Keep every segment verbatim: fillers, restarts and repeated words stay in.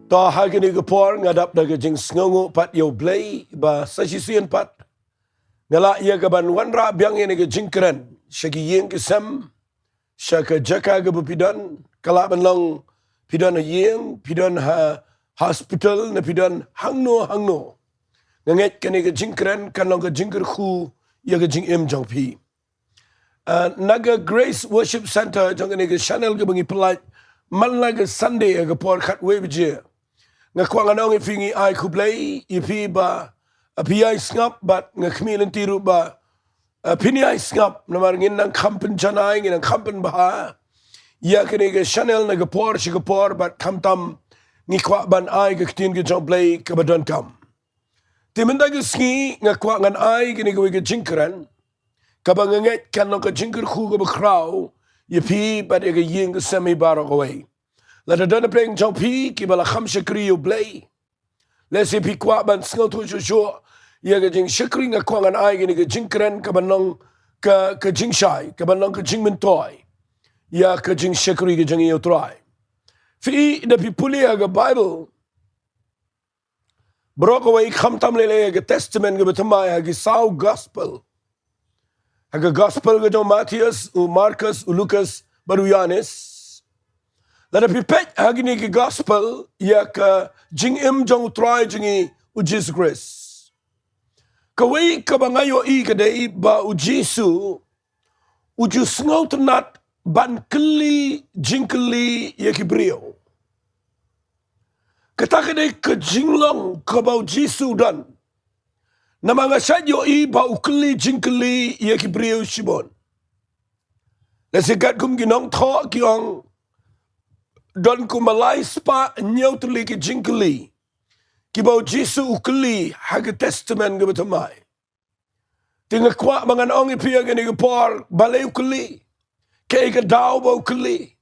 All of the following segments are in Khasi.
To ha kane ka por nga dap da ka jingsngewnguh pat ïa U Blei ba sa shisien pat nga lah ïa ka ban wanrah biang ïa kane ka jingkren sha ki ïing ki sem, sha ka jaka kaba phi don, ka lah ban long phi don ha ïing, phi don ha hospital, ne phi don hangno hangno. Nga ngeit kane ka jingkren kan long ka jingkyrkhu ïa ka jingim jong phi. Ah, na ka Grace Worship Center jong kane ka channel kaba ngi pynlait man la ka Sunday ha ka por khatwei baje. Nga kwah ngan ong ïa phi, ngi ai khublei ïa phi ba, ah, phi ïai sngap, bad nga khmih lynti ruh ba, ah, phin ïai sngap namar ngin nang kham pynjanai, ngin nang kham pynbha ïa kane ka channel na ka por sha ka por, bad khamtam ngi kwah ban ai ka ktien ka jong U Blei kaba donkam. Te mynta ka sngi nga kwah ngan ai kane kawei ka jingkren kaba nga ngeit kan long ka jingkyrkhu kaba khraw ïa phi bad ïa ka ïing ka sem hi baroh kawei. Lada don napdeng jong phi kiba la kham shakri ïa U Blei, lehse phi kwah ban sngewthuh shuh shuh ïa ka jingshakri, nga kwah ngan ai kane ka jingkren kaban long ka, ka jingshai, kaban long ka jingmyntoi ïa ka jingshakri ka jong ngi ïa U Trai. Phi, da phi pule ha ka Bible baroh kawei, khamtam lei lei ha ka Testament kaba thymmai, ha ki saw Gospel, ha ka Gospel ka jong u Mathaios, u Markos, u Lukas bad u Ïoannis. Lada phi peit ha kine ki Gospel ïa ka jingim jong U Trai jong ngi U Jisu Khrist, kawei kaba nga ïohi ka dei ba U Jisu u ju sngewtynnat ban kylli jingkylli ïa ki briew. Kata ka dei ka jinglong kaba U Jisu u don. Namar nga shait ïohi ba u kylli jingkylli ïa ki briew shibun. Lehse katkum ki nongthoh ki ong, don kumba lai spah hynñiew tylli ki jingkylli kiba U Jisu u kylli ha ka Testament kaba thymmai. Te nga kwah ba ngan ong ïa phi ha kane ka por, balei u kylli, kaei ka daw ba u kylli,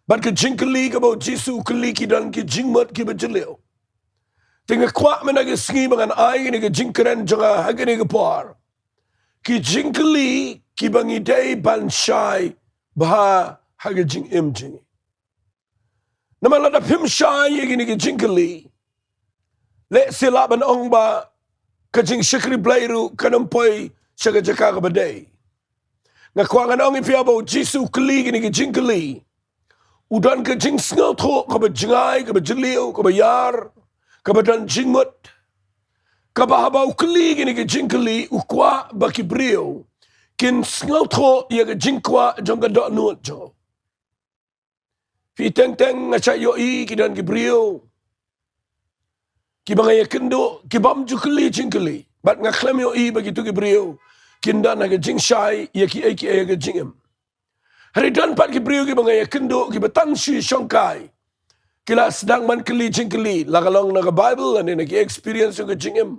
bad ka jingkylli kaba U Jisu u kylli ki don ki jingmut kiba jylliew. Te nga kwah mynta ka sngi ba ngan ai kane ka jingkren jong nga ha kane ka por, ki jingkylli kiba ngi dei ban shai bha ha ka jingim jong ngi. Namar lada phim shai ïa kine ki jingkylli, lehse lah ban ong ba ka jingshakri Blei ruh kan ym poi sha ka jaka kaba dei. Nga kwah ngan ong ïa phi, haba U Jisu u kylli kine ki jingkylli, u don ka jingsngewthuh kaba jngai, kaba jylliew, kaba ïar, kaba don jingmut, kaba haba u kylli kine ki jingkylli u kwah ba ki briew kin sngewthuh ïa ka jingkwah jong ka dohnud jong u. Phi, teng teng nga shait ïohi ki don ki briew kiba nga ïakynduh kibym ju kylli jingkylli, bad nga khlem ïohi ba kito ki briew kin don ha ka jingshai ïa kiei kiei ha ka jingim. Hynrei don pat ki briew kiba nga ïakynduh kiba tang shu shongkai, ki la sdang ban kylli jingkylli, la ka long na ka Bible lane na ki experience jong ka jingim.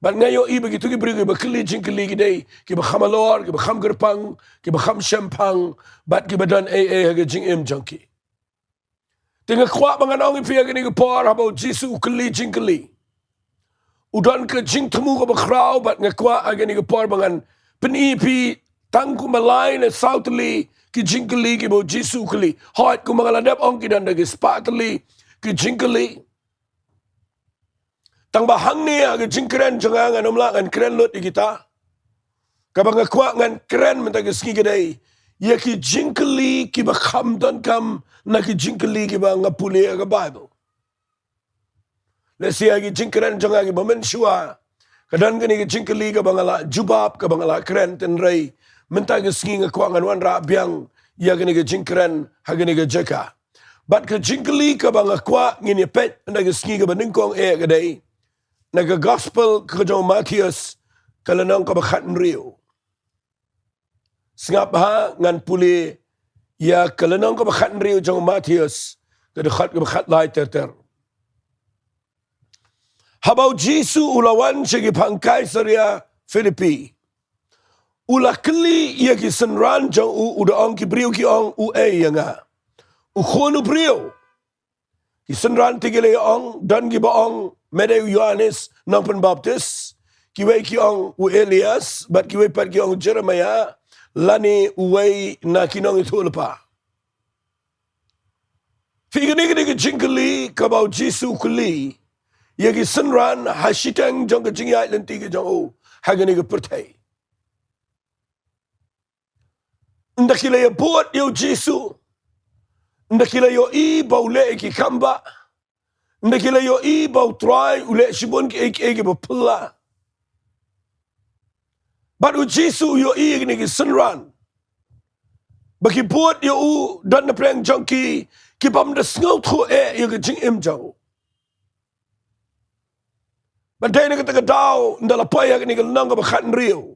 Bad nga ïohi ba kito ki briew kiba kylli jingkylli ki dei kiba kham halor, kiba kham kyrpang, kiba kham shemphang, bad kiba don ei ei ha ka jingim jong ki. Te nga kwah ba ngan ong ïa phi ha kane ka por, haba U Jisu u kylli jingkylli, u don ka jingthmu kaba khraw, bad nga kwah ha kane ka por ba ngan pyni ïa phi tang kumba lai ne saw tylli ki jingkylli kiba U Jisu u kylli. Hooid, kumba nga la dep ong, ki don da ki spah tylli ki jingkylli. Tangba hangne ha ka jingkren jong nga ngan ym lah ngan kren lut ïa kita. Kaba nga kwah ngan kren mynta ka sngi ka dei ïa ki jingkylli kiba kham donkam na ki jingkylli kiba nga pule ha ka Bible. Lehse ha ki jingkren jong nga kiba mynshuwa ka don kane ka jingkylli kaba nga la jubab, kaba nga la kren, hynrei mynta ka sngi nga kwah ngan wanrah biang ïa kane ka jingkren ha kane ka jaka. Bad ka jingkylli kaba nga kwah ngin ïa peit mynta ka sngi kaba nyngkong eh ka dei na ka Gospel ka jong u Mathaios, ka lynnong kaba khathynriew. Sngap bha, ngan pule ïa ka lynnong kaba khathynriew jong u Mathaios, ka dkhot kaba khatlai ter ter. Haba U Jisu u la wan sha ki phang Kaisaria Philippi, u la kylli ïa ki synran jong u, u da ong, ki briew ki ong, uei ïa nga, U Khun u briew? Ki synran te ki la ong, don kiba ong, me dei u Ïoannis Nongpynbaptis, kiwei ki ong u Elias, bad kiwei pat ki ong u Jeremiah, lane uwei na ki nongïathuhlypa. Phi, kane ka dei ka jingkylli kaba u Jisu u kylli ïa ki synran ha shiteng jong ka jingïaid lynti ka jong u ha kane ka pyrthei. Ynda ki la ïabud ïa u Jisu, ynda ki la ïohi ba u leh ïa ki kam ba, ynda ki la ïohi ba u Trai u leh shibun kiei kiei kiba phylla. Bad u Jisu u ïohi ïa kine ki synran ba ki bud ïa u, don na pdeng jong ki ki bym da sngewthuh eh ïa ka jingim jong u. Bad dei na kata ka daw, ynda la poi ha kane ka lynnong kaba khathynriew,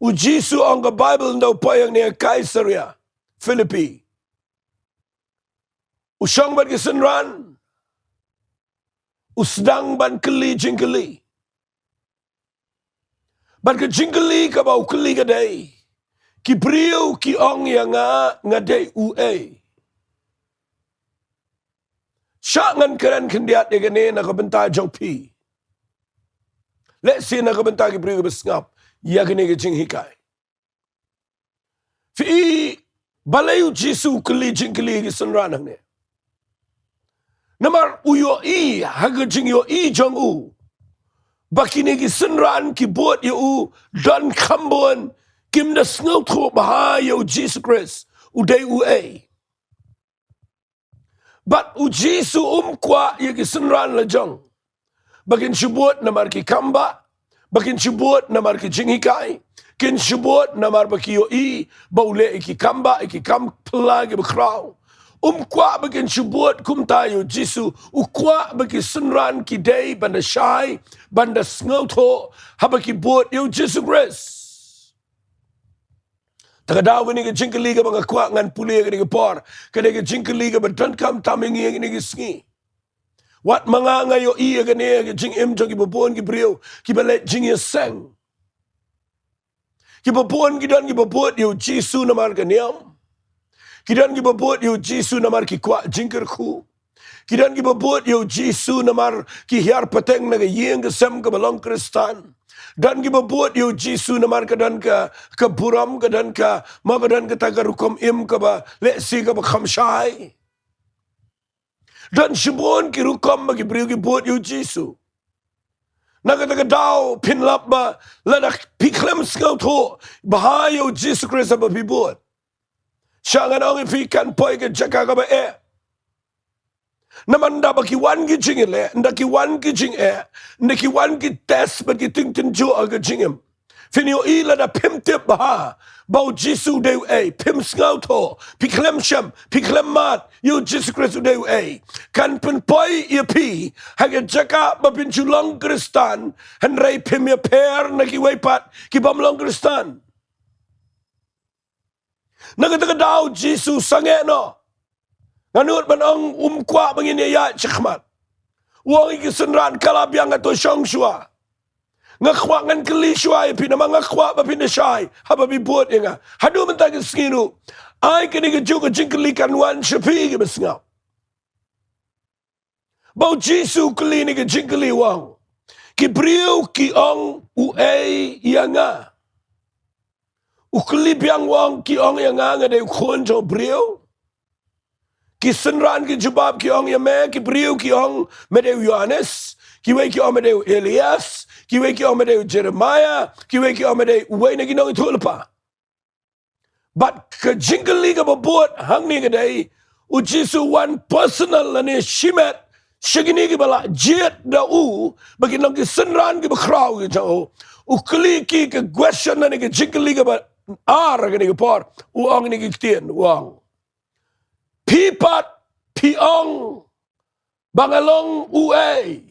u Jisu, ong ka Baibl, ynda u poi ha kane ka Kaisaria Philippi, u shong bad ki synran, u sdang ban kylli jingkylli. Bad ka jingkylli kaba u kylli ka dei, ki briew ki ong ïa nga, nga dei uei? Shah ngan kren khyndiat ïa kane na ka bynta jong phi, lehse na ka bynta ki briew kiba sngap ïa kane ka jinghikai. Phi, balei u Jisu u kylli jingkylli ïa ki synran hangne? Namar u ïohi ha ka jingïohi jong u ba kine ki synran ki bud ïa u don kham bun, kim da sngewthuh bha ïa u Jisu Khrist u dei uei. Bad u Jisu um kwah ïa ki synran la jong ba kin shu bud namar ki kam ba, ba kin shu bud namar ki jinghikai, kin shu bud namar ba ki ïohi ba u leh ïa ki kam ba, ïa ki kam phylla kiba khraw. Um kwah ba kin shu bud kumta ïa u Jisu, u kwah ba ki synran ki dei ban da shai, ban da sngewthuh haba ki bud ïa u Jisu Khrist. Ta ka daw, kane ka jingkylli kaba nga kwah ngan pule kane ka por, kane ka jingkylli kaba donkam tam ïa ngi ha kine ki sngi. Wat ma nga, nga ïohi ïa kane ka jingim jong kiba bun ki briew kiba leh jingïaseng. Kiba bun ki don kiba bud ïa u Jisu namar ka niam. Ki don kiba bud ïa u Jisu namar ki kwah jingkyrkhu. Ki don kiba bud ïa u Jisu namar ki hiar pateng na ka ïing ka sem kaba long Khristan. Don kiba bud ïa u Jisu namar ka don ka, ka burom, ka don ka, ma ka don kata ka rukom im kaba lehse kaba kham shai. Don shibun ki rukom ba ki briew ki bud ïa u Jisu. Na kata ka daw phin lap ba lada phi khlem sngewthuh bha ïa u Jisu Khrist haba phi bud, shah ngan ong ïa phi, kan poi ka jaka kaba eh. Namar ynda ba ki wan ki jingeh, ynda ki wan ki jingeh, ynda ki wan ki test bad ki tyngtynjuh ha ka jingim, phin ïohi lada phim tip bha ba u Jisu u dei uei, phim sngewthuh, phi khlem shem, phi khlem mad ïa u Jisu Khrist u dei uei, kan pynpoi ïa phi ha ka jaka ba phin shu long Khristan, hynrei phim ïapher na kiwei pat ki bym long Khristan. Na kata ka daw u Jisu u sangeh noh. Nga nud ban ong um kwah ba ngin ïaid shakhmat. U ong ïa ki synran, ka la biang, nga to shong shuwa. Nga kwah ngan kylli shuwa ïa phi namar nga kwah ba phin da shai haba phi bud ïa nga. Haduh mynta ka sngi ruh, ai kane kajuh ka jingkylli kan wan sha phi kiba sngap. Ba u Jisu u kylli ne ka jingkylli, u ong, ki briew ki ong uei ïa nga? U kylli biang, u ong, ki ong ïa nga, nga dei u Khun jong u briew? Ki synran ki jubab, ki ong ïa me, ki briew ki ong me dei u Ïoannis, kiwei ki ong me dei u Elias, kiwei ki ong me dei u Jeremiah, kiwei ki ong me dei uwei na ki nongïathuhlypa. Bad ka jingkylli kaba bud hangne ka dei, u Jisu u wan personal lane shimet sha kine kiba la jied da u ba kin long ki synran kiba khraw ki jong u. U kylli ki ka question lane ka jingkylli kaba ar kane ka por. U ong kine ki ktien, u ong, phi pat phi ong ba nga long uei?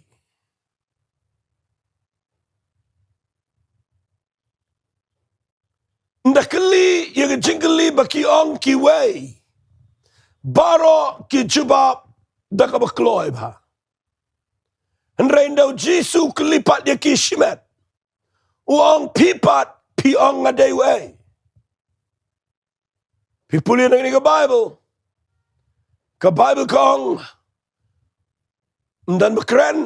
Ynda kylli ïa ka jingkylli ba ki ong kiwei, baroh ki jubab da kaba kloi bha. Hynrei ynda u Jisu u kylli pat ïa ki shimet, u ong, phi pat phi ong nga dei uei? Phi pule na kane ka Baibl, ka Baibl ka ong, ym don ba kren.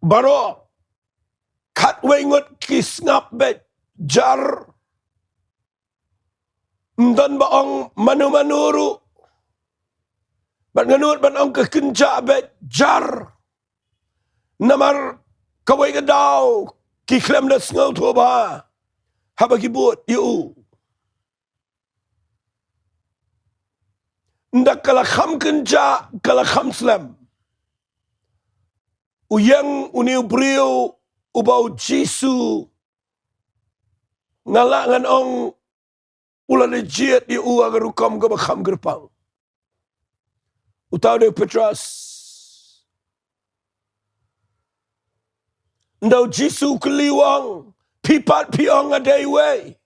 Baroh khatwei ngut ki sngap beit jar. Ym don ba ong mano mano ruh. Bad nga nud ban ong ka kynjah beit jar. Namar kawei ka daw ki khlem da sngewthuh bha haba ki bud ïa u. Ynda ka la kham kynjah ka la kham slem. U ïeng une u briew uba u Jisu, nga lah ngan ong, u la leh jied ïa u ha ka rukom kaba kham kyrpang. Uta u dei u Petros. Ynda u Jisu u kylli u ong, phi pat phi ong nga dei uwei?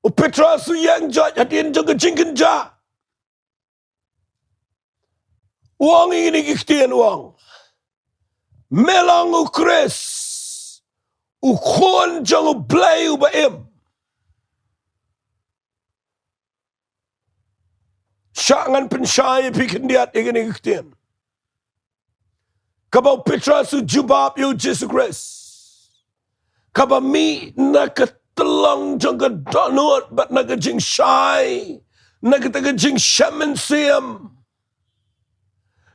U Petros u ïeng joit hadien jong ka jingkynjah. U ong ïa kine ki ktien u ong, me long u Khrist, u Khun jong u Blei uba im. Shah ngan pynshai ïa phi khyndiat ïa kine ki ktien. Kaba u Petros u jubab ïa u Jisu Khrist. Kaba mih na ka tyllong jong ka dohnud bad na ka jingshai, na kata ka jingshem mynsiem.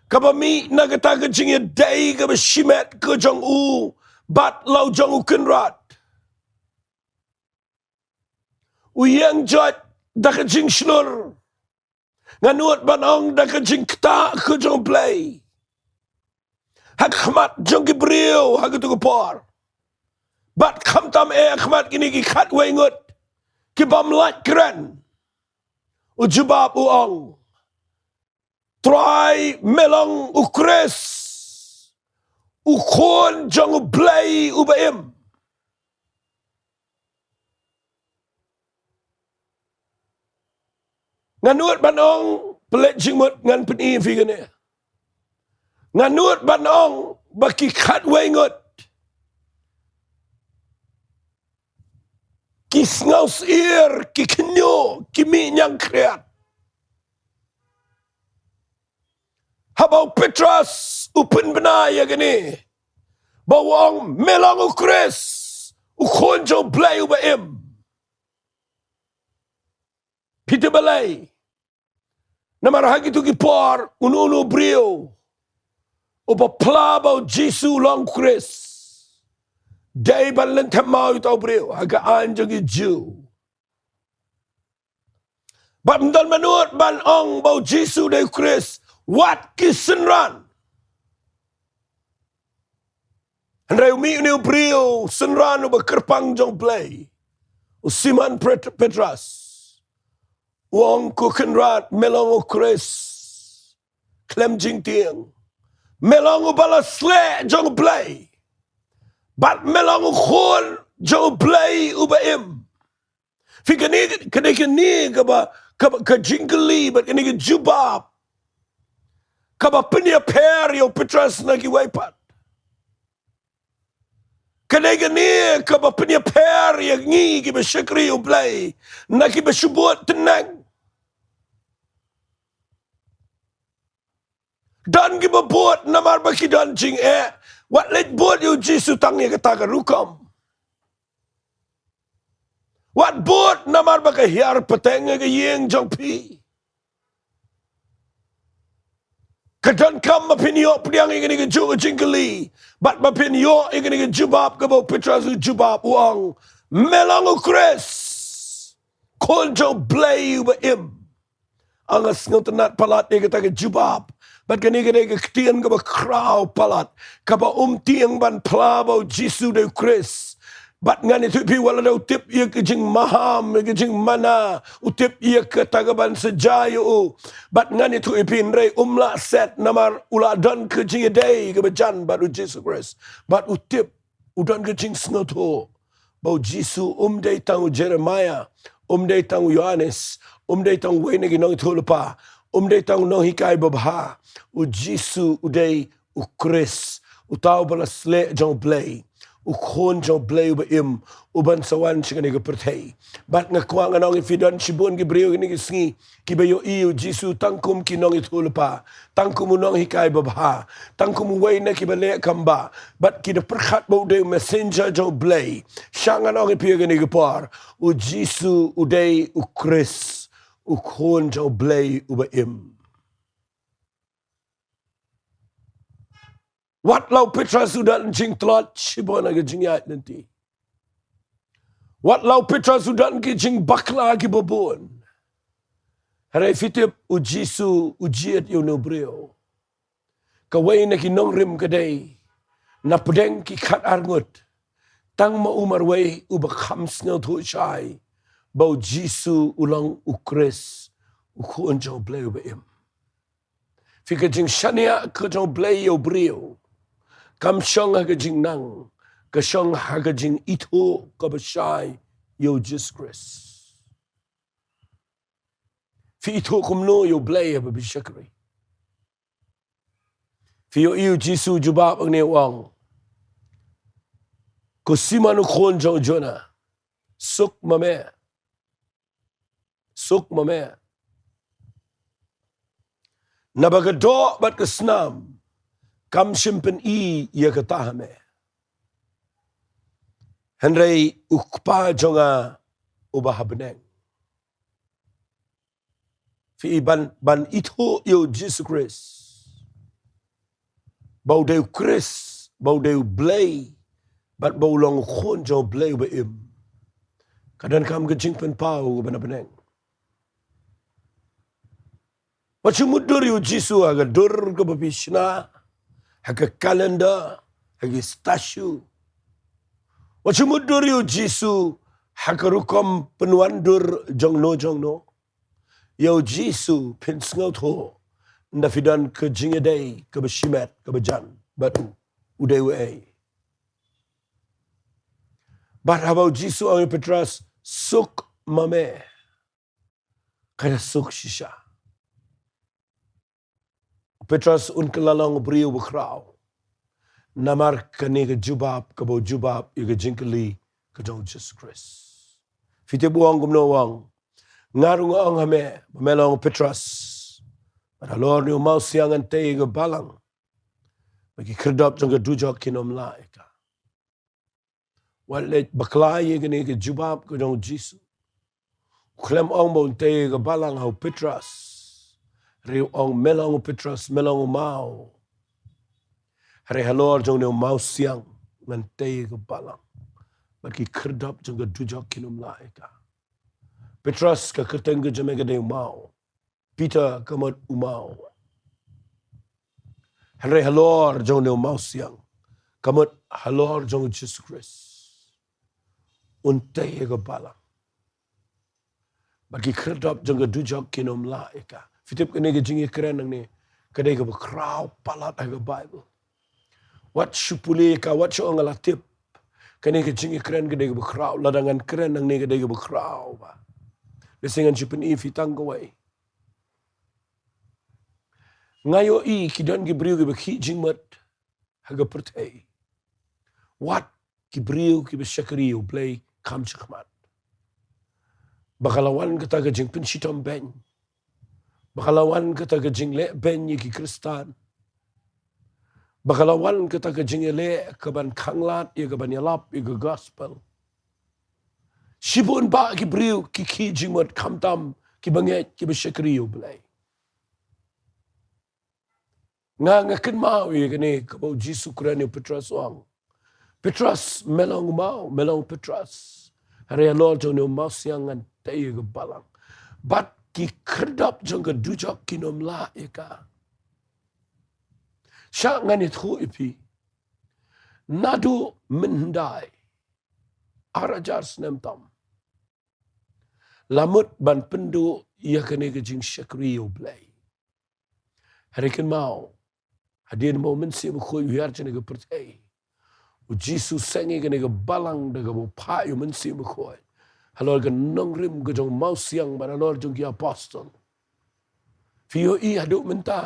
Kaba mih na kata ka jingïadei kaba shimet ka jong u bad la u jong u Kynrad. U ïeng joit da ka jingshlur. Nga nud ban ong da ka jingktah ka jong u Blei ha khmat jong ki briew ha katu ka por. Bad khamtam eh ha khmat kine ki khatwei ngut ki bym lait kren. U jubab u ong, Trai, me long u Khrist, u Khun jong u Blei uba im. Nga nud ban ong, pynleit jingmut ngan pyni ïa phi kane. Nga nud ban ong ba ki khatwei ngut ki sngewsyier, ki khñiuh, ki mih ñiangkhriat. Haba u Petros u pynbna ïa kane, ba u ong me long u Khrist, u Khun jong u Blei uba im, phi tip balei? Namar ha kitu ki por, uno uno u briew uba phla ba u Jisu u long u Khrist, dei ban lynthem maw ïa uta u briew ha ka aiñ jong ki Jiw. Bad ym don ba nud ban ong ba u Jisu u dei u Khrist wat ki synran. Hynrei u mih une u briew synran uba kyrpang jong u Blei, u Simon Pet-, Petros. U ong, ko Kynrad, me long u Khrist khlem jingtieng. Me long uba la sleh jong u Blei. Bad me long u Khun jong u Blei uba im. Phi, kane, kane, kane kaba, kaba, ka jingkylli bad kane ka jubab kaba pynïapher ïa u Petros na kiwei pat. Kane, kane kaba pynïapher ïa ngi kiba shakri ïa u Blei na kiba shu bud tneng. Don kiba bud namar ba ki don jingeh. Wat leit bud ïa u Jisu tang ïa kata ka rukom. Wat bud namar ba ka hiar pateng ïa ka ïing jong phi. Ka donkam ba phin ïoh pdiang ïa kane kajuh ka jingkylli bad ba phin ïoh ïa kane ka jubab kaba u Petros u jubab, u ong, me long u Khrist, Khun jong u Blei uba im. Nga sngewtynnat palat ïa kata ka jubab. Bad kane ka dei ka ktien kaba khraw palat, kaba um tieng ban phla ba u Jisu u dei u Khrist. Bad ngan ïathuh ïa phi, wat la u tip ïa ka jingmaham, ïa ka jingmana, u tip ïa kata kaban sa jia ïa u. Bad ngan ïathuh ïa phi, hynrei um lah set namar u la don ka jingïadei kaba jan bad u Jisu Khrist. Bad u tip, u don ka jingsngewthuh ba u Jisu um dei tang u Jeremiah, um dei tang u Ïoannis, um dei tang uwei na ki nongïathuhlypa, um dei tang u nonghikai babha. U Jisu u dei u Khrist, uta uba la sleh jong u Blei, u Khun jong u Blei uba im, uban sa wan sha kane ka pyrthei. Bad nga kwah ngan ong ïa phi, don shibun ki briew kine ki sngi kiba ïohi ïa u Jisu tang kum ki nongïathuhlypa, tang kum u nonghikai babha, tang kum uwei na kiba leh kam bah, bad ki da pyrkhat ba u dei u messenger jong u Blei. Tang ngan ong ïa phi ha kane ka por, u Jisu u dei u Khrist, u Khun jong u Blei uba im. Wat la u Petros u don jingtlot shibun ha ka jingïaid lynti. Wat la u Petros u don ki jingbakla kiba bun. Hynrei phi tip, u Jisu u jied ïa une u briew. Kawei na ki nongrim ka dei, na pdeng ki khatar ngut, tang ma u marwei uba kham sngewthuh shai ba u Jisu u long u Khrist, u Khun jong u Blei uba im. Phi, ka jingshaniah ka jong u Blei ïa u briew kam shong ha ka jingnang, ka shong ha ka jingithuh kaba shai ïa u Jisu Khrist. Phi ithuh kumno ïa u Blei haba phi shakri? Phi ïohi u Jisu u jubab hangne, u ong, ko Simon u khun jong u Jona, suk ma me. Suk ma me. Naba ka doh bad ka snam kam shym pyni ïa kata ha me, hynrei u Kpa jong nga uba ha bneng. Phi, ban, ban ithuh ïa u Jisu Khrist ba u dei u Khrist, ba u dei u Blei, bad ba u long u Khun jong u Blei uba im, ka donkam ka jingpynpaw kaba na bneng. Wat shu mutdur ïa u Jisu ha ka dur kaba phi shna, ha ka calendar, ha ki statue. Wat shu mutdur ïa u Jisu ha ka rukom pynwandur jongno jongno. Ïa u Jisu phin sngewthuh ynda phi don ka jingïadei kaba shimet, kaba jan bad u, u dei uei. Bad haba u Jisu u ong ïa u Petros, suk ma me, ka da suk shisha. U Petros un kylla long u briew bakhraw namar kane ka jubab kaba u jubab ïa ka jingkylli ka jong u Jisu Khrist. Phi tip u ong kumno? U ong, nga ruh nga ong ha me ba me long u Petros, bad halor une u mawsiang ngan tei ïa ka balang, bad ki khyrdop jong ka dujok kin ym lah ïa ka. Wat leit bakla ïa kane ka jubab ka jong u Jisu. U khlem ong ba un tei ïa ka balang ha u Petros, hynrei u ong, me long u Petros, me long u maw, hynrei halor jong une u mawsiang ngan tei ïa ka balang, bad ki khyrdop jong ka dujok kin ym lah ïa ka. Petros, ka kyrteng ka jong me ka dei u maw. Peter, ka mut u maw. Hynrei halor jong une u mawsiang, ka mut halor jong u Jisu Khrist, un tei ïa ka balang, bad ki khyrdop jong ka dujok kin ym lah ïa ka. Phi tip, kane ka jingïakren nangne ka dei kaba khraw palat ha ka Baibl. Wat shu pule ïa ka, wat shu ong nga la tip. Kane ka jingïakren ka dei kaba khraw, lada ngan kren nangne ka dei kaba khraw bha. Lehse ngan shu pyni ïa phi tang kawei. Nga ïohi ki don ki briew kiba khih jingmut ha ka pyrthei. Wat ki briew kiba shakri ïa u Blei kham shakhmat. Ba ka la wan kata ka jingpynshitom beiñ. Ba ka la wan kata ka jingleh beiñ ïa ki Khristan. Ba ka la wan kata ka jingïaleh kaban khanglad ïa kaban ïalap ïa ka gospel. Shibun bah ki briew ki khih jingmut, khamtam kiba ngeit, kiba shakri ïa u Blei. Nga, nga kynmaw ïa kane kaba u Jisu u kren ïa u Petros, u ong, Petros, me long u maw, me long u Petros. Hynrei halor jong une u mawsiang ngan tei ïa ka balang, bad ki khyrdop jong ka dujok kin ym lah ïa ka. Shah ngan ïathuh ïa phi, naduh mynhyndai ar hajar snem tam la mut ban pynduh ïa kane ka jingshakri ïa u Blei. Hynrei kynmaw, hadien ba u Mynsiem Bakhuid u hiar sha kane ka pyrthei, u Jisu u seng ïa kane ka balang da kaba phah ïa u Mynsiem Bakhuid halor ka nongrim ka jong u mawsiang bad halor jong ki apostol. Phi ïohi haduh mynta,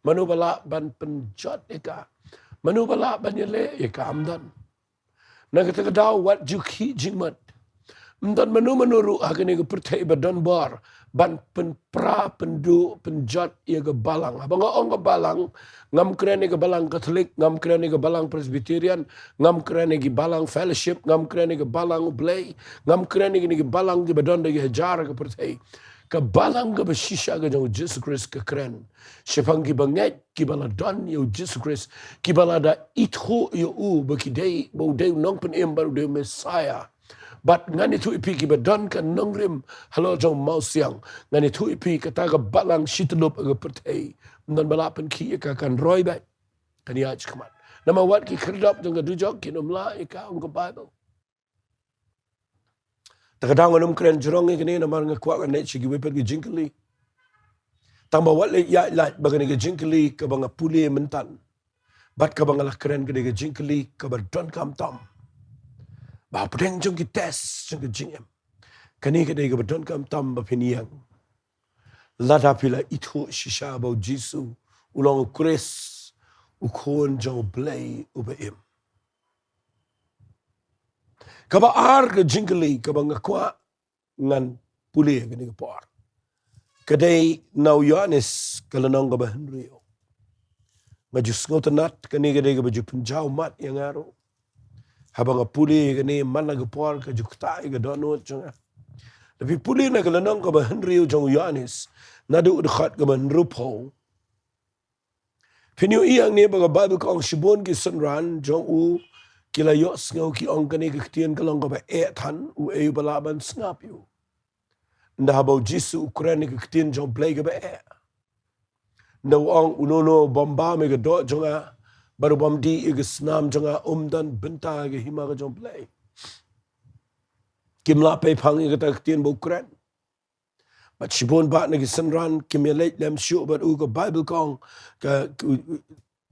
mano ba lah ban pynjot ïa ka? Mano ba lah ban ïaleh ïa ka? Ym don. Na kata ka daw wat ju khih jingmut. Ym don mano mano ruh ha kane ka pyrthei ba don bor ban pynpra, pynduh, pynjot ïa ka balang. Haba nga ong ka balang, ngam kren ïa ka balang Katholik, ngam kren ïa ka balang Presbyterian, ngam kren ïa ki balang Fellowship, ngam kren ïa ka balang U Blei, ngam kren ïa ki balang kiba don da ki hajar ha ka pyrthei. Ka balang kaba shisha ka jong U Jisu Khrist ka kren shaphang kiba ngeit, kiba la don ïa U Jisu Khrist, kiba la da ithuh ïa u ba ki dei, ba u dei u Nongpynim bad u dei u Messiah. Bad ngan ïathuh ïa phi kiba don ka nongrim halor jong u mawsiang. Ngan ïathuh ïa phi kata ka balang shi tyllup ha ka pyrthei. Ym don ba lah pynkhih ïa ka, kan roi beit, kan ïaid shakhmat. Namar wat ki khyrdop jong ka dujok kin ym lah ïa ka, ong ka Baibl. Te ka daw ngan ym kren jrong ïa kane namar nga kwah ngan leit sha kiwei pat ki jingkylli. Tang ba wat leit ïaid lait ba kane ka jingkylli kaba nga pule mynta bad kaba nga la kren ka dei ka jingkylli kaba donkam tam. Ba hapdeng jong ki test jong ka jingim, kane ka dei kaba donkam tam ba phin ïeng. Lada phi la ithuh shisha ba U Jisu u long U Khrist, U Khun jong U Blei uba im. Kaba ar ka jingkylli kaba nga kwah ngan pule ha kane ka por ka dei na u Ïoannis ka lynnong kaba hynriew. Nga ju sngewtynnat, kane ka dei kaba ju pynjaw mat ïa nga ruh. Haba nga pule ha kane man la ka por ka ju ktah ïa ka dohnud jong nga. Lada phi pule na ka lynnong kaba hynriew jong u Ïoannis, naduh ka dkhot kaba hynriewphew, phin ïohi hangne ba ka Baibl ka ong shibun ki synran jong u ki la ïohsngew, ki ong, kane ka ktien ka long kaba eh than, uei uba lah ban sngap ïa u? Ynda haba U Jisu u kren ïa ka ktien jong U Blei kaba eh. Ynda u ong, uno uno u bym bam ïa ka doh jong nga bad u bym dih ïa ka snam jong nga um don bynta ha ka hima ka jong U Blei. Kim lah peiphang ïa kata ka ktien ba u kren. Bad shibun bah na ki synran kim ïaleit lem shuh bad u. Ka Baibl ka ong, ka, ka,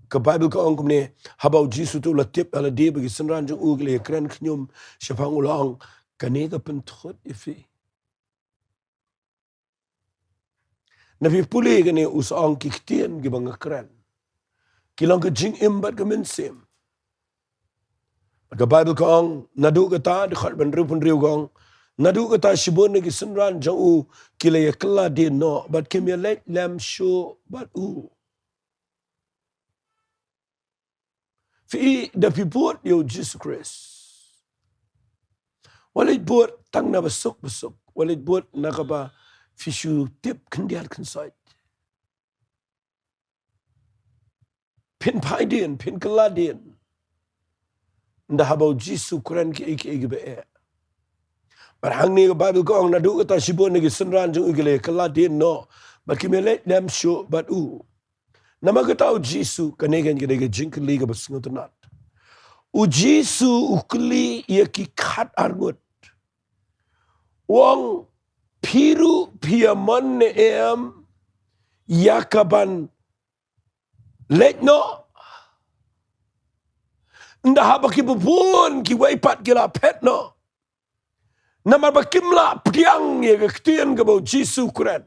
ka Baibl ka ong kumne, haba U Jisu te u la tip ha lade ba ki synran jong u ki la ïakren khñium shaphang u, la ong, kane ka pynthut ïa phi. Lada phi pule kane, u sa ong, ki ktien kiba nga kren ki long ka jingim bad ka mynsiem. Ka Baibl ka ong, naduh kata, dkhot ba hynriewphew hynriew ka ong, naduh kata shibun na ki synran jong u ki la ïakylla dien noh bad kim ïaleit lem shuh bad u. Phi i, da phi bud ïa U Jisu Khrist, wat leit bud tang na ba suk ba suk, wat leit bud na kaba phi shu tip khyndiat khynsoit. Phin phai dien, phin kylla dien ynda haba U Jisu u kren kiei kiei kiba eh. Bad hangne ka Baibl ka ong, naduh kata shibun na ki synran jong u ki la ïakylla dien noh bad kim ïaleit lem shuh bad u. Namar kata U Jisu, kane kan ka dei ka jingkylli kaba sngewtynnat. U Jisu u kylli ïa ki khatar ngut, u ong, phi ruh phi ïamon ne em ïa kaban leit noh? Ynda haba kiba bun kiwei pat ki la phet noh, namar ba kim lah pdiang ïa ka ktien kaba U Jisu u kren.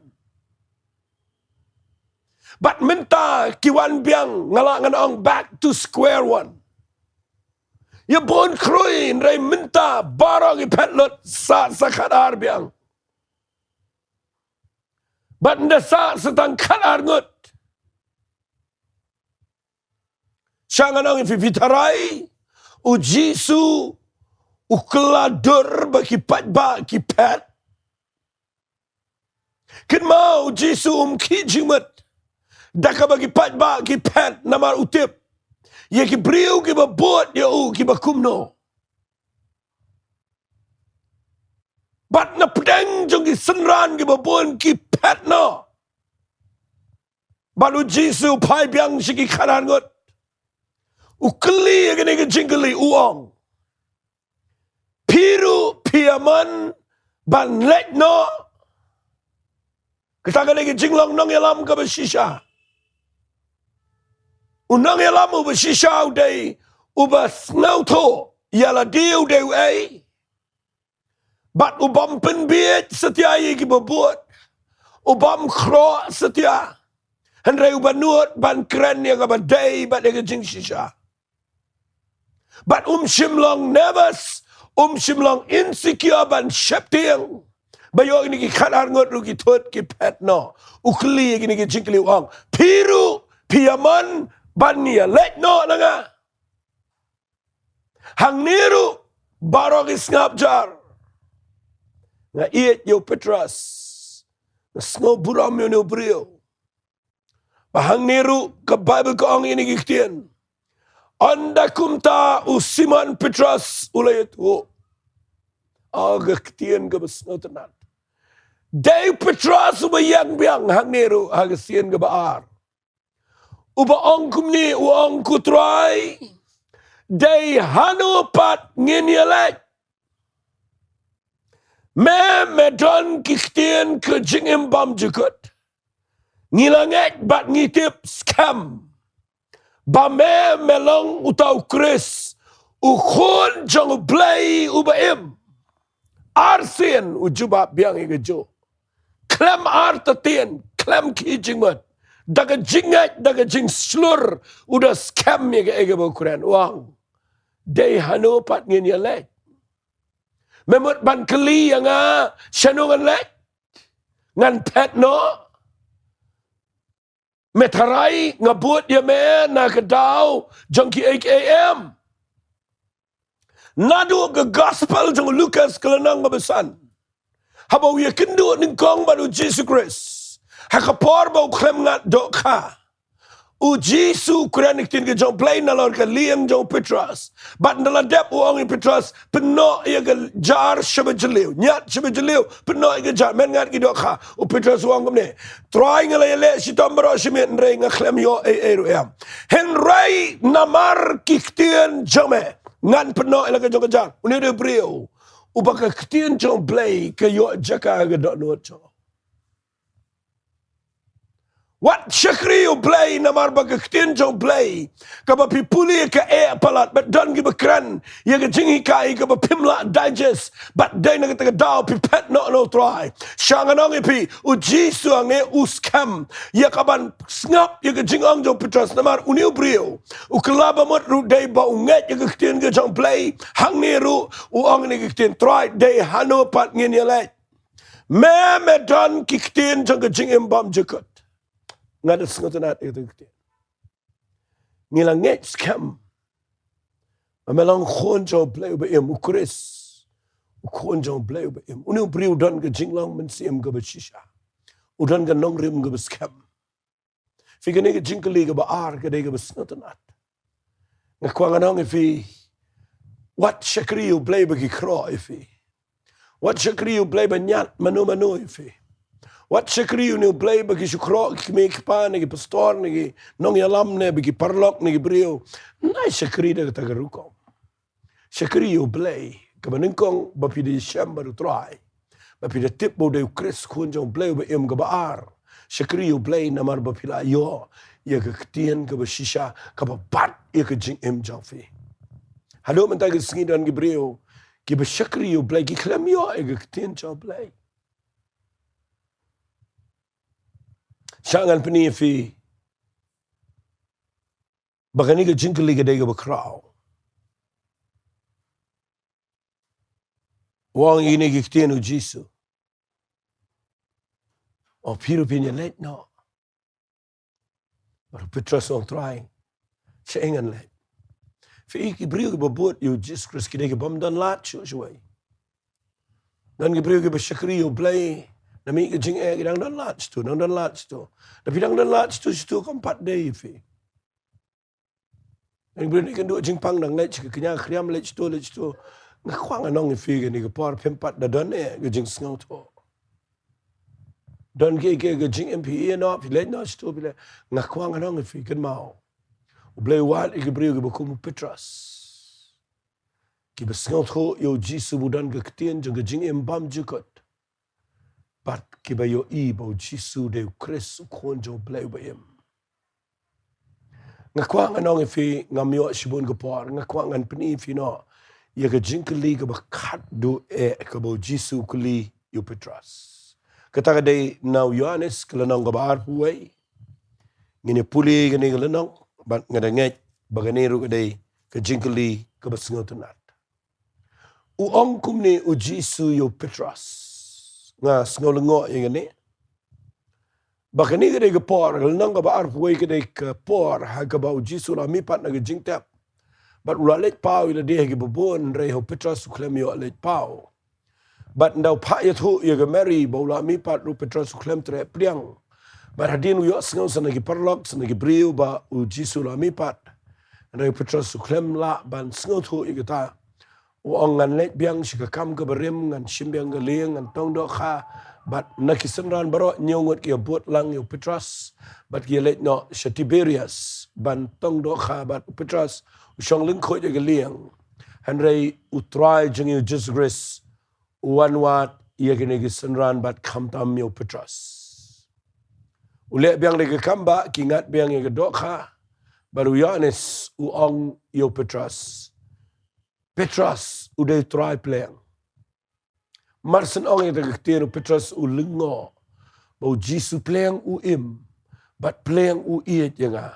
Bad mynta ki wan biang, nga lah ngan ong, back to square one. Ïa bun khrui, hynrei mynta baroh ki phet lut, sah sa khatar biang. Bad ynda sah sa tang khatar ngut, sha ngan ong ïa phi, phi tharai, U Jisu u kylla dur ba ki paidbah ki phet? Kynmaw, U Jisu um khih jingmut da kaba ki paidbah ki phet, namar u tip ïa ki briew kiba bud ïa u kiba kumno. Bad na pdeng jong ki synran kiba bun ki phet noh, bad U Jisu u phai biang sha ki khatar ngut, u kylli ïa kane ka jingkylli, u ong, phi ruh phi ïamon ban leit noh? Kata ka dei ka jinglong nongïalam kaba shisha. U nongïalam uba shisha u dei uba sngewthuh ïa lade u dei uei. Bad u bym pynbiej satia ïa kiba bud, u bym khroh satia, hynrei uba nud ban kren ïa kaba dei bad ïa ka jingshisha. Bad um shym long nervous, Um shym long insecure ban sheptieng. Ba ïoh kine ki khatar ngut ruh ki thut ki phet noh. U kylli ïa kine ki jingkylli, u ong, phi ruh phi ïamon ban ïaleit noh na nga? Hangne ruh baroh ki sngap jar. Nga ïeit ïa u Petros. Nga sngew burom ïa une u briew. Ba hangne ruh ka Baibl ka ong ïa kine ki ktien. Ynda kumta u Simon Petros u la ïathuh. Ah, ka ktien kaba sngewtynnat. Dei u Petros uba ïeng biang hangne ruh ha ka sien kaba ar. Uba ong kumne, u ong, ko Trai, dei hano pat ngin ïaleit? Me, me don ki ktien ka jingim bymjukut. Ngi la ngeit bad ngi tip skhem ba me, me long uta u Khrist, u Khun jong U Blei uba im. Arsien u jubab biang ïa kajuh. Khlem artatien, khlem khie jingmut. Da ka jingngeit, da ka jingshlur, u da skhem ïa kaei kaba u kren, u ong, dei hano pat ngin ïaleit? Me mut ban kylli ïa nga shano ngan leit? Ngan phet noh? Me tharai nga bud ïa me na ka daw jong kiei kiei, em? Naduh ka gospel jong u Lukas ka lynnong kaba san, haba u ïakynduh nyngkong bad u Jisu Khrist ha ka por ba u khlem ngat dohkha, u Jisu u kren ïa ka ktien ka jong U Blei nalor ka lieng jong u Petros. Bad ynda la dep u ong ïa u Petros, pynnoh ïa ka jar shaba jylliew, ñiad shaba jylliew, pynnoh ïa ka jar, men ngat ki dohkha. U Petros u ong kumne, Trai, nga la ïaleh shitom baroh shi miet, hynrei nga khlem ïoh ei ei ruh, em. Hynrei namar ki ktien jong me ngan pynnoh ïa la ka jong ka jar. Une u dei u briew uba ka ktien jong U Blei ka ïoh jaka ha ka dohnud jong u. Wat shakri ïa U Blei namar ba ka ktien jong U Blei kaba phi pule ka eh palat, bad don kiba kren ïa ka jinghikai kaba phim lah digest, bad dei na kata ka daw phi phet noh na u Trai. Sha ngan ong ïa phi, u Jisu hangne u skhem ïa kaban sngap ïa ka jingong jong u Petros, namar une u briew u kylla ba mut ruh dei ba u ngeit ïa ka ktien ka jong U Blei. Hangne ruh u ong ïa ka ktien, Trai, dei hano pat ngin ïaleit? Me, me don ki ktien jong ka jingim bymjukut. Nga da sngewtynnat ïa ka ktien. Ngi la ngeit skhem ba me long Khun jong U Blei uba im, u Khrist, u Khun jong U Blei uba im. Une u briew u don ka jinglong mynsiem kaba shisha. U don ka nongrim kaba skhem. Phi, kane ka jingkylli kaba ar ka dei kaba sngewtynnat. Nga kwah ngan ong ïa phi, wat shakri ïa U Blei ba ki khroh ïa phi. Wat shakri ïa U Blei ba ñiad mano mano ïa phi. Wat shakri ïa une U Blei ba ki shu khroh ki kmie ki kpa ne ki pastor ne ki nongïalam ne ba ki paralok ne ki briew. Wat shakri da kata ka rukom. Shakri ïa U Blei kaba nyngkong ba phi da shem bad u Trai, ba phi da tip ba u dei u Khrist, Khun jong U Blei uba im. Kaba ar, shakri ïa U Blei namar ba phi la ïoh ïa ka ktien kaba shisha kaba bat ïa ka jingim jong phi. Haduh mynta ka sngi don ki briew kiba shakri ïa U Blei, ki khlem ïoh ïa ka ktien jong U Blei. Sha ngan pyni ïa phi ba kane ka jingkylli ka dei kaba khraw. U ong ïa kine ki ktien u Jisu, o, phi ruh phin ïaleit noh? Bad u Petros u ong, Trai, shaei ngan leit? Phi, ki briew kiba bud ïa u Jisu Khrist ki dei ki bym don lad shuh shuh. Don ki briew kiba shakri ïa U Blei na mih ka jingeh, ki dang don lad shatu, dang don lad shatu. Da phi dang don lad shatu shatu kam pat dei ïa phi. Don ki briew ne kynduh jingpang dang leit sha ka kñia ka khriam, leit shatu, leit shatu. Nga kwah ngan ong ïa phi, kane ka por phim pat da don eh ka jingsngewthuh. Don kiei kiei ka jingim, phi ïeh noh, phi leit noh shatu, phi leit. Nga kwah ngan ong ïa phi, kynmaw, U Blei u wad ïa ki briew kiba kum u Petros, kiba sngewthuh ïa u Jisu ba u don ka ktien jong ka jingim bymjukut, bad kiba ïohi ba u Jisu dei u Khrist, u Khun jong U Blei uba im. Nga kwah ngan ong ïa phi, ngam ïoh shibun ka por, nga kwah ngan pyni ïa phi noh ïa ka jingkylli kaba khatduh eh kaba u Jisu u kylli ïa u Petros. Kata ka dei na u Ïoannis ka lynnong kaba arphew wei. Ngin ïa pule kane ka lynnong, bad nga da ngeit ba kane ruh ka dei ka jingkylli kaba sngewtynnat. U ong kumne u Jisu ïa u Petros. Nga sngew lyngngoh ïa kane. Ba kane ka dei ka por, ka lynnong kaba arphew wei ka dei ka por, ha kaba u Jisu u la mihpat na ka jingtep. Bad u la leit paw ïa lade ha kiba bun, hynrei ha u Petros u khlem ïoh leit paw. Bad ynda u phah ïathuh ïa ka Mari ba u la mihpat ruh u Petros u khlem treh pdiang. Bad hadien u ïohsngew sa na ki paralok, sa na ki briew ba u Jisu u la mihpat. Hynrei u Petros u khlem lah ban sngewthuh ïa kata. U ong ngan leit biang sha ka kam kaba rim, ngan shim biang ka lieng, ngan tong dohkha. Bad na ki synran baroh hynñiew ngut ki ïabud lang ïa u Petros. Bad ki ïaleit noh sha Tiberias, ban tong dohkha bad u Petros, u shong lyngkhuid ïa ka lieng. Hynrei u Trai jong ngi u Jisu Khrist, u wan wad ïa kine ki synran bad khamtam ïa u Petros. U leh biang da ka kam ba ki ngat biang ïa ka dohkha, bad u Ïoannis u ong ïa u Petros. Petros, u dei u Trai pleng. Mar shen ong ïa kata ka ktien u Petros u lyngngoh. Ba u Jisu pleng u im. Bad pleng u ïeit ïa nga.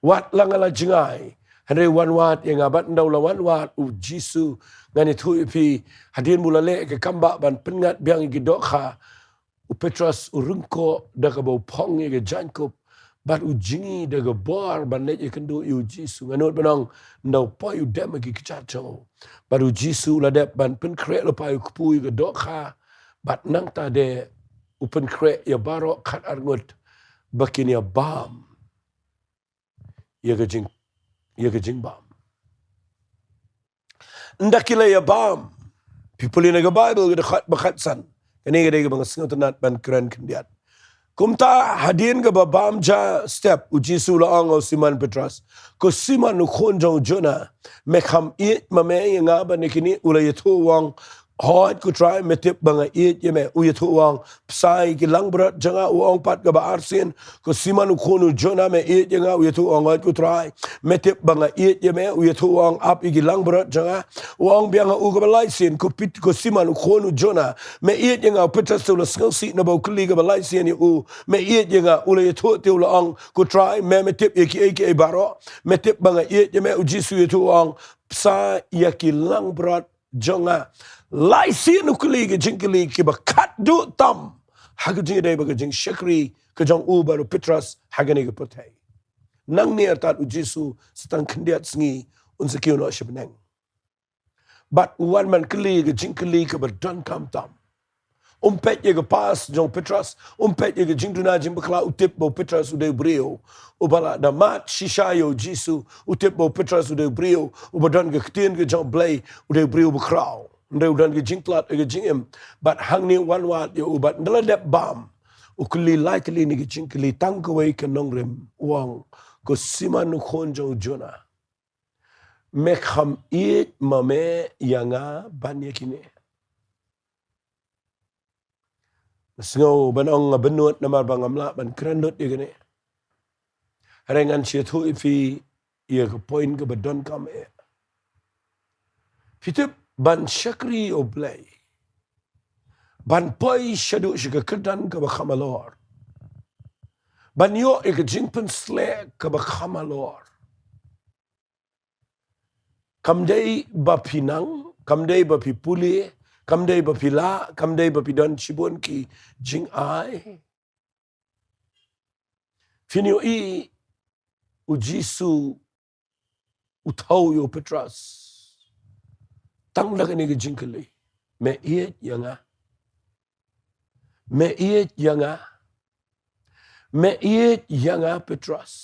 Wat la nga la jngai. Hynrei wan wad ïa nga bad ynda u la wan wad u Jisu ngan ïathuh ïa phi. Hadien ba u la leh ka kam ba ban pynngat biang ïa ki dohkha. U Petros u ryngkoh da kaba u phong ïa ka jaiñkup. Bad u jngi da ka bor ban leit ïakynduh ïa u Jisu. Nga nud ban ong ynda u poi u dem ha ki kjat jong u. Bad u Jisu u la dep ban pynkhreh lypa ïa u kpu ïa ka dohkha. Bad nangta de u pynkhreh ïa baroh khatar ngut. Ba kin ïa bam. Ïa ka jing, ïa ka jingbam. Ynda ki la ïa bam. Phi pule na ka Baibl ka dkhot ba khatsan. Kane ka dei kaba nga sngewtynnat ban kren khyndiat. Kumta hadien kaba bam ja step u Jisu u la ong ïa u Simon Petros. Ko Simon u khun jong u Jona. Me kham ïeit ma me ïa nga ban ïa kine u la ïathuh u ong. Hooid ko Trai, me tip ba nga ïeit ïa me, u ïathuh u ong, bsa ïa ki langbrot jong nga, u ong pat kaba arsien, ko Simon u khun u Jona me ïeit ïa nga, u ïathuh u ong, hooid ko Trai, me tip ba nga ïeit ïa me, u ïathuh u ong, ap ïa ki langbrot jong nga, u ong biang ha u kaba laisien, ko Pit-, ko Simon u khun u Jona, me ïeit ïa nga, u Petros u la sngewsih naba u kylli kaba laisien ïa u, me ïeit ïa nga, u la ïathuh te u la ong, ko Trai, me me tip ïa kiei kiei baroh, me tip ba nga ïeit ïa me, u Jisu u ïathuh u ong, bsa ïa ki langbrot jong nga. Laisien u kylli ka jingkylli kiba khatduh tam. Ha ka jingïadei bad ka jingshakri ka jong u bad u Petros ha kane ka pyrthei. Nangne artat u Jisu sa tang khyndiat sngi un sa kiew noh sha bneng. Bad u wan ban kylli ka jingkylli kaba donkam tam. Um peit ïa ka past jong u Petros, um peit ïa ka jingduna jingbakla, u tip ba u Petros u dei u briew uba la da mad shisha ïa u Jisu, u tip ba u Petros u dei u briew uba don ka ktien ka jong u Blei, u dei u briew uba khraw. Hynrei u don ka jingtlot ïa ka jingim. Bad hangne u wan wad ïa u bad ynda la dep bam, u kylli lai tylli na ka jingkylli tang kawei ka nongrim, u ong, ko Simon u khun jong u Jona. Me kham ïeit ma me ïa nga ban ïa kine. Nga sngew ban ong nga bynnud namar ba ngam lah ban kren lut ïa kane. Hynrei ngan shu ïathuh ïa phi ïa ka point kaba donkam eh. Phi tip ban shakri ïa u Blei. Ban poi shaduh sha ka kyrdan kaba kham halor. Ban ïoh ïa ka jingpynsleh kaba kham halor. Kam dei ba phi nang, kam dei ba phi pule, kam dei ba phi lah, kam dei ba phi don shibun ki jingai. Phin ïohi u Jisu u thew ïa u Petros. Tang da kane ka jingkylli. Me ïeit ïa nga. Me ïeit ïa nga. Me ïeit ïa nga Petros.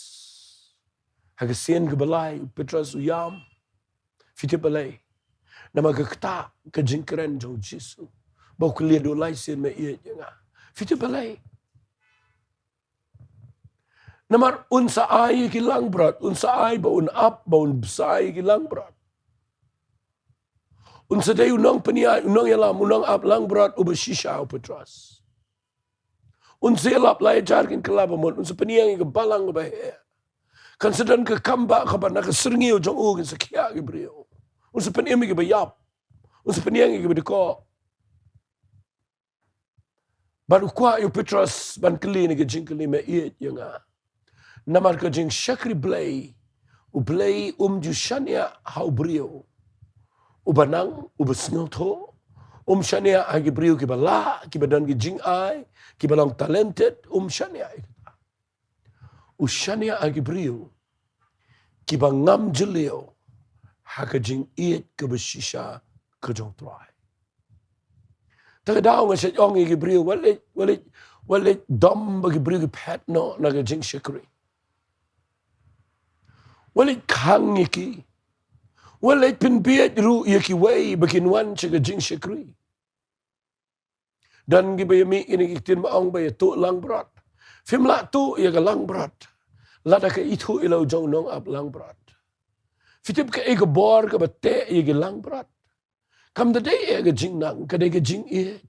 Ha ka sien kaba lai u Petros u ïam. Phi tip balei? Namar ka ktah ka jingkren jong u Jisu. Ba u kylli haduh lai sien me ïeit ïa nga. Phi tip balei? Namar un sa ai ïa ki langbrot, un sa ai ba un ap, ba un bsa ïa ki langbrot. Un sa dei u nongpynïaid, u nongïalam, u nongap langbrot uba shisha u Petros. Un sa ïalap lai hajar kin kylla ba mut, un sa pynïeng ïa ka balang kaba heh. Kan sa don ka kam ba kaba na ka syrngiew jong u kin sa khiah ki briew. Un sa pynim ïa kiba ïap. Un sa pynïeng ïa kiba dkoh. Bad u kwah ïa u Petros ban kylli na ka jingkylli me ïeit ïa nga. Namar ka jingshakri Blei, u Blei um ju shaniah ha u briew. uba nang, uba sngewthuh. Um shaniah ha ki briew kiba lah, kiba don ki jingai, kiba long talented, um shaniah ïa kata. U shaniah ha ki briew kiba ngam jylliew ha ka jingïeit kaba shisha ka jong U Trai. Te ka daw nga shait ong ïa ki briew, wat leit, wat leit, wat leit dom ba ki briew ki phet noh na ka jingshakri. Wat leit khang ïa ki. Wat leit pynbieit ruh ïa kiwei ba kin wan sha ka jingshakri. Don kiba ïa mih ïa kine ki ktien ba ong ba ïa tuh langbrot. Phim lah tuh ïa ka langbrot lada ka ithuh ïa la u jong u nongap langbrot. Phi tip kaei ka bor kaba teh ïa ki langbrot? Kam da dei ïa ka jingnang, ka dei ka jingïeit.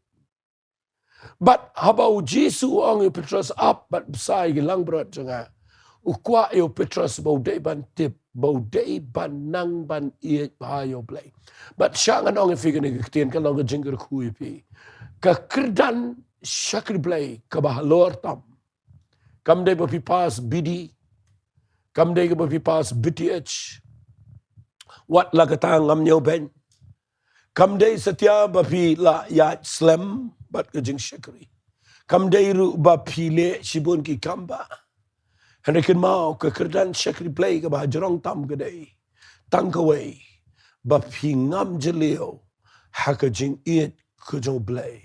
Bad haba U Jisu u ong ïa u Petros, ap bad bsa ïa ki langbrot jong nga, u kwah ïa u Petros ba u dei ban tip, ba u dei ban nang ban ïeit bha ïa U Blei. Bad sha ngan ong ïa phi kane ka ktien, ka long ka jingkyrkhu ïa phi. Ka kyrdan shakri Blei kaba halor tam, kam dei ba phi pass B D, kam dei ba phi pass B T H, wat la kata ngam ñiewbeiñ. Kam dei satia ba phi la ïaid slem bad ka jingshakri. Kam dei ruh ba phi leh shibun ki kam bah. Hynrei kynmaw, ka kyrdan shakri Blei kaba hajrong tam ka dei tang kawei, ba phi ngam jylliew ha ka jingïeit ka jong U Blei.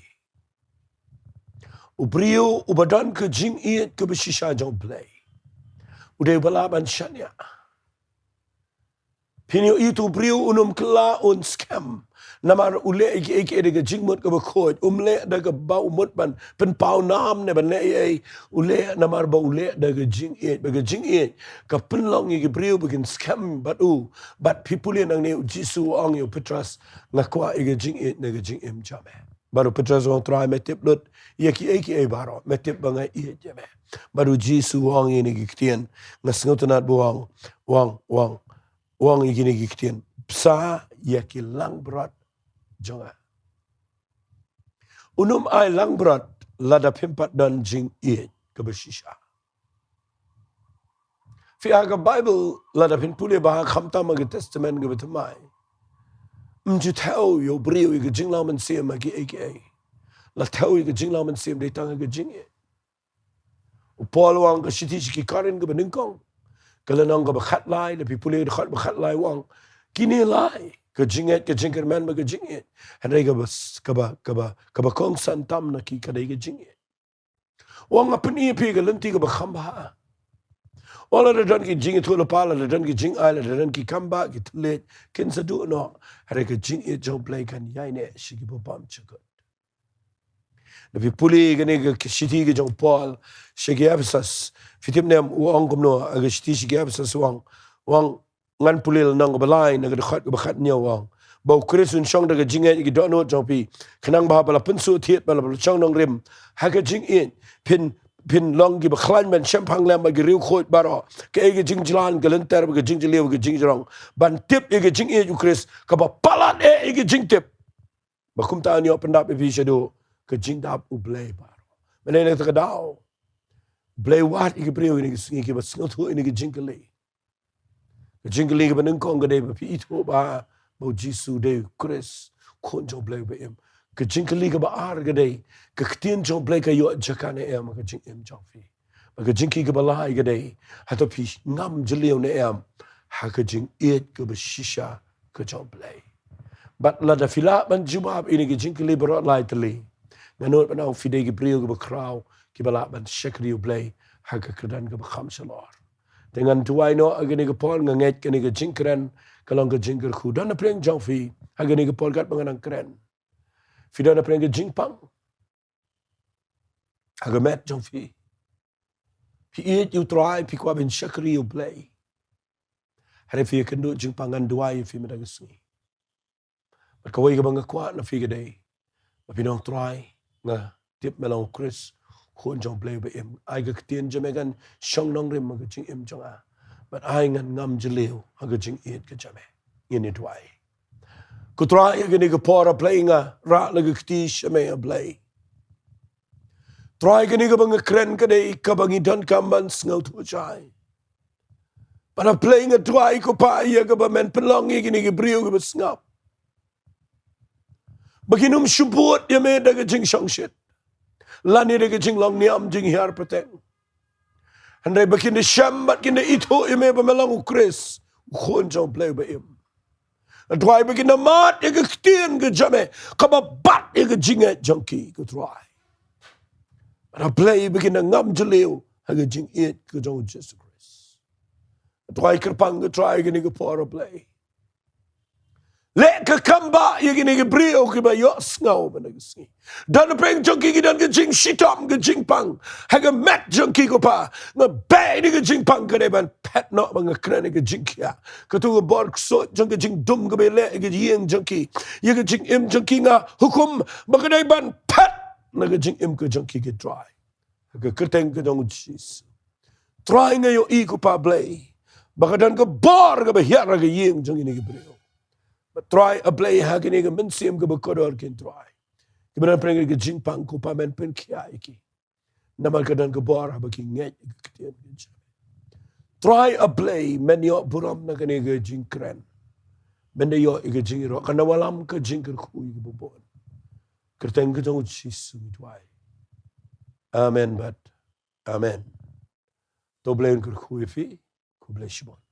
U briew uba don ka jingïeit kaba shisha jong U Blei, u dei uba lah ban shaniah. Phin ïohi uto u briew un ym kylla un skhem namar u leh ïa kiei kiei da ka jingmut kaba khuid. Um leh da kaba u mut ban pynpaw nam ne ban leh ei ei. U leh namar ba u leh da ka jingïeit. Ba ka jingïeit ka pynlong ïa ki briew ba kin skhem bad u. Bad phi pule nangne, U Jisu u ong ïa u Petros, nga kwah ïa ka jingïeit na ka jingim jong me. Bad u Petros u ong, Trai, me tip lut ïa kiei kiei baroh, me tip ba nga ïeit ïa me. Bad U Jisu u ong ïa kine ki ktien, nga sngewtynnad ba u ong, u ong, u ong, u ong ïa kine ki ktien, bsa ïa ki langbrot jong nga. Un ym ai langbrot lada phim pat don jingïeit kaba shisha. Phi, ha ka Baibl lada phin pule bha, khamtam ha ka Testament kaba thymmai, ym ju thew ïa u briew ïa ka jinglong mynsiem ha kiei kiei. La thew ïa ka jinglong mynsiem dei tang ha ka jingïeit. U Paul u ong ha ka shithi sha ki Korinth kaba nyngkong, ka lynnong kaba khatlai, lada phi pule ka dkhot ba khatlai, u ong, kine lai, ka jingngeit, ka jingkyrmen bad ka jingïeit, hynrei kaba s-, kaba, kaba, kaba kongsan tam na ki ka dei ka jingïeit. U ong, nga pyni ïa phi ka lynti kaba kham bha. U ong, lada don ki jingïathuhlypa, lada don ki jingai, lada don ki kam bah, ki thylliej kin sa duh noh, hynrei ka jingïeit jong U Blei kan ïaineh sha ki bymjukut. Lada phi pule kane ka shithi ka jong u Paul sha ki Ephesus, phi tip ne em u ong kumno ha ka shithi sha ki Ephesus? U ong, u ong, ngan pule lynnong kaba lai na ka dkhot kaba khathynñiew, u ong, ba U Khrist un shong da ka jingngeit ha ki dohnud jong phi, khnang ba haba la pynsuh thied bad la pynshong nongrim ha ka jingïeit, phin, phin long kiba khlaiñ ban shemphang lem bad ki riewkhuid baroh, kaei ka jingjlan, ka lynter bad ka jingjylliew, ka jingjrong, ban tip ïa ka jingïeit U Khrist kaba palat eh ïa ka jingtip. Ba kumta ngan ïoh pyndap ïa phi shaduh ka jingdap U Blei baroh. Mynne na kata ka daw, U Blei u wad ïa ki briew ïa kine ki sngi kiba sngewthuh ïa kine ki jingkylli. Ka jingkylli kaba nyngkong ka dei ba phi ithuh ba, ba U Jisu u dei U Khrist, Khun jong U Blei uba im. Ka jingkylli kaba ar ka dei, ka ktien jong U Blei ka ïoh jaka ne em ha ka jingim jong phi? Bad ka jingkylli kaba lai ka dei, hato phi ngam jylliew ne em ha ka jingïeit kaba shisha ka jong U Blei? Bad lada phi lah ban jubab ïa kine ki jingkylli baroh lai tylli, nga nud ban ong phi dei ki briew kiba khraw, kiba lah ban shakri U Blei ha ka kyrdan kaba kham shalor. Te ngan duwai noh ha kane ka por, nga ngeit kane ka jingkren ka long ka jingkyrkhu. Don napdeng jong phi ha kane ka por, katba nga nang kren, phi don napdeng ka jingpang ha ka met jong phi. Phi ïeit ïa U Trai, phi kwah ban shakri ïa U Blei. Hynrei phi ïakynduh jingpang, ngan duwai ïa phi mynta ka sngi. Bad kawei kaba nga kwah na phi ka dei ba phin ong, Trai, nga tip me long U Khrist, Khun jong U Blei uba im. Ai ka ktien jong me kan shong nongrim ha ka jingim jong nga. Bad ai ngan ngam jylliew ha ka jingïeit ka jong me. Ngin ïa duwai. Ko Trai, ha kane ka por, A Blei, nga rah la ka kti sha me, A Blei. Trai, kane kaba nga kren ka dei kaba ngi donkam ban sngewthuh shai. Bad A Blei, nga duwai, ko Pa, ïa kaba men pynlong ïa kine ki briew kiba sngap. Ba kin ym shu bud ïa me da ka jingshongshit, lane da ka jinglong niam jinghiar pateng. Hynrei ba kin da shem bad kin da ithuh ïa me ba me long u Khrist, u Khun jong U Blei ba im. A Trai, ba kin da mad ïa ka ktien ka jong me kaba bat ïa ka jingngeit jong ki, ko Trai. A Blei, ba kin da ngam jylliew ha ka jingïeit ka jong U Jisu Khrist. A Trai, kyrpang ko Trai ïa kane ka por, A Blei. Leh ka kam ba ïa kine ki briew kiba ïohsngew mynta ka sngi. Don pdeng jong ki ki don ka jingshitom, ka jingpang ha ka met jong ki, ko Pa. Nga beh ïa ka jingpang ka dei ban phet noh, ba nga kren ïa ka jingkhia. Katu ka bor ksuid jong ka jingdum kaba leh ïa ka ïing jong ki, ïa ka jingim jong ki, nga hukum ba ka dei ban phet na ka jingim ka jong ki, ko Trai. Ha ka kyrteng ka jong U Jisu. Trai, nga ïohi, ko Pa Blei, ba ka don ka bor kaba hiar ha ka ïing jong kine ki briew. Bad Trai, A Blei, ha kane ka mynsiem kaba kordor kin, Trai, kiba don pdeng ka jingpang, ko Pa, men pynkhia ïa ki. Namar ka don ka bor haba ki ngeit ïa ka ktien ka jong me. Trai, A Blei, men ïoh burom na kane ka jingkren. Men da ïoh ïa ka jingïaroh, kan da wallam ka jingkyrkhu ïa kiba bun. Kyrteng ka jong U Jisu ngi duwai. Amen bad amen. To U Blei un kyrkhu ïa phi. Khublei shibun.